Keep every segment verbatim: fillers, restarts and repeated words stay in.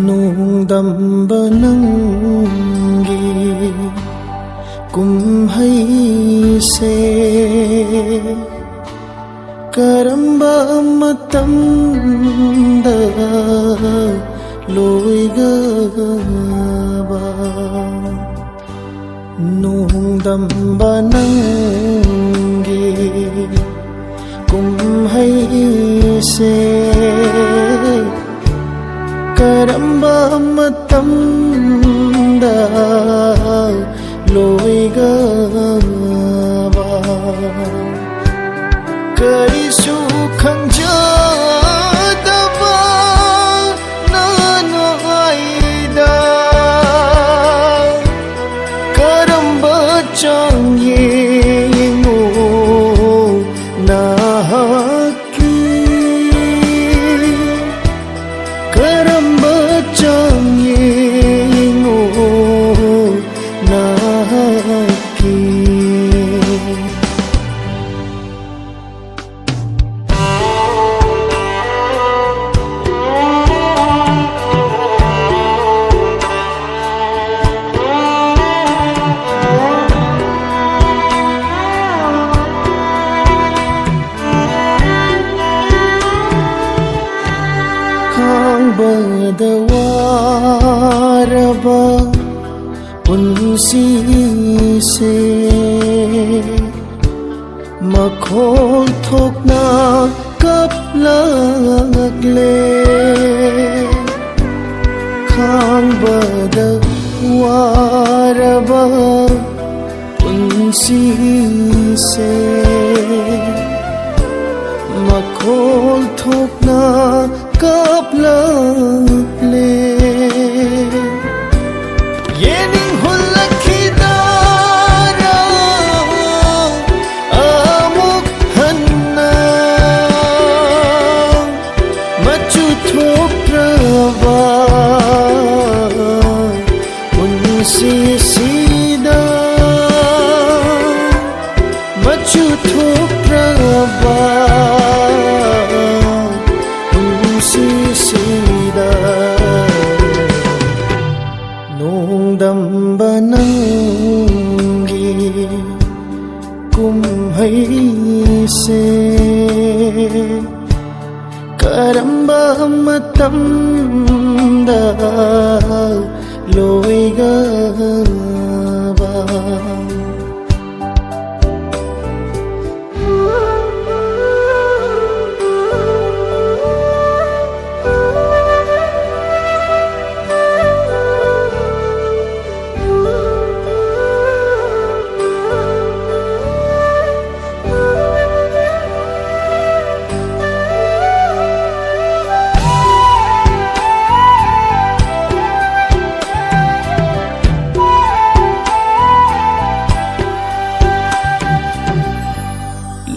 ꯅꯣꯡꯗꯝꯕ ꯅꯪꯒꯤ ꯀꯨꯝꯍꯩꯁꯦ ꯀꯔꯝꯕ ꯃꯇꯝꯗ ꯂꯣꯏꯒꯕ? ꯅꯣꯡꯗꯝꯕ ꯅꯪꯒꯤ ꯀꯨꯝꯍꯩꯁꯦ ꯀꯔꯝꯕ ꯃꯇꯝꯗ ꯂꯣꯏꯒꯕ? ꯀꯔꯤꯁꯨ ꯈꯪꯖꯗꯕ ꯅꯅꯥꯏꯗ ꯀꯔꯝꯕ ꯆꯥꯡꯌꯦꯡꯅꯣ ꯅꯍꯥꯛꯀꯤ? ꯀꯔꯝꯕ ꯆꯥꯡꯌꯦꯡꯅꯣ ꯅꯍꯥꯛꯀꯤ? ꯈꯥꯡꯕꯗ ꯋꯥꯔꯕ ꯄꯨꯟꯁꯤꯁꯦ ꯃꯈꯣꯜ ꯊꯣꯛꯅ ꯀꯞꯂꯛꯂꯦ꯫ ꯈꯥꯡꯕꯗ ꯋꯥꯔꯕ ꯄꯨꯟꯁꯤꯁꯦ ꯃꯈꯣꯜ ꯊꯣꯛꯅ ꯀꯞꯂꯛꯂꯦ꯫ ꯌꯦꯡꯅꯤꯡ ꯍꯨꯜꯂꯛꯈꯤꯗꯥꯔꯥ ꯑꯃꯨꯛ ꯍꯟꯅ ꯃꯆꯨ ꯊꯣꯛꯇ꯭ꯔꯕ ꯄꯨꯟꯁꯤꯁꯤꯗ ꯃꯆꯨ ꯊꯣꯛꯇ꯭ꯔꯕ ꯄꯨꯟꯁꯤꯁꯤꯗ ꯅꯪꯒꯤ ꯀꯨꯝꯍꯩꯁꯦ ꯀꯔꯝꯕ ꯃꯇꯝꯗ ꯂꯣꯏꯒꯕ?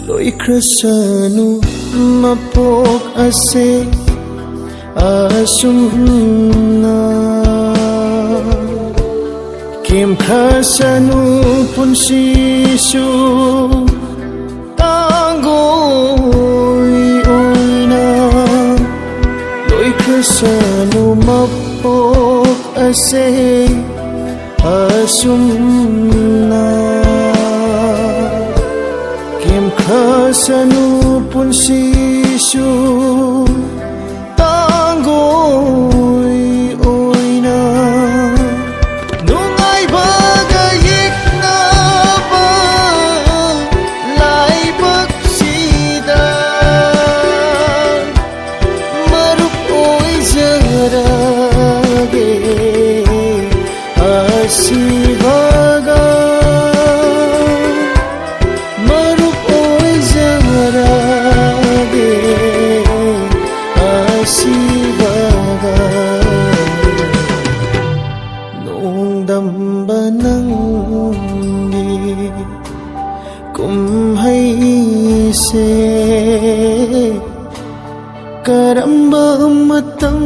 ꯂꯣꯏꯈ꯭ꯔꯁꯅꯨ ꯃꯄꯣꯛ ꯑꯁꯦ ꯑꯁꯨꯝꯅ, ꯀꯦꯝꯈ꯭ꯔꯁꯅꯨ ꯄꯨꯟꯁꯤꯁꯨ ꯇꯥꯡꯒꯣꯏ ꯑꯣꯏꯅ꯫ ꯂꯣꯏꯈ꯭ꯔꯁꯅꯨ ꯃꯄꯣꯛ ꯑꯁꯦ ꯑꯁꯨꯝꯅ, ꯀꯦꯝꯈ꯭ꯔꯁꯅꯨ ꯄꯨꯟꯁꯤꯁꯨ ꯇꯥꯡꯒꯣꯏ ꯑꯣꯏꯅ꯫ ꯅꯨꯡꯉꯥꯏꯕꯒ ꯌꯦꯛꯅꯕ ꯂꯥꯏꯕꯛꯁꯤꯗ ꯃꯔꯨꯞ ꯑꯣꯏꯖꯔꯒꯦ ꯑꯁꯤꯕꯒ꯫ ꯃꯔꯨꯞ ꯑꯣꯏꯖꯔꯒꯦ ꯑꯁꯤꯕꯒ꯫ ꯅꯣꯡꯗꯝꯕ ꯅꯪꯒꯤ ꯀꯨꯝꯍꯩꯁꯦ ꯀꯔꯝꯕ ꯃꯇꯝ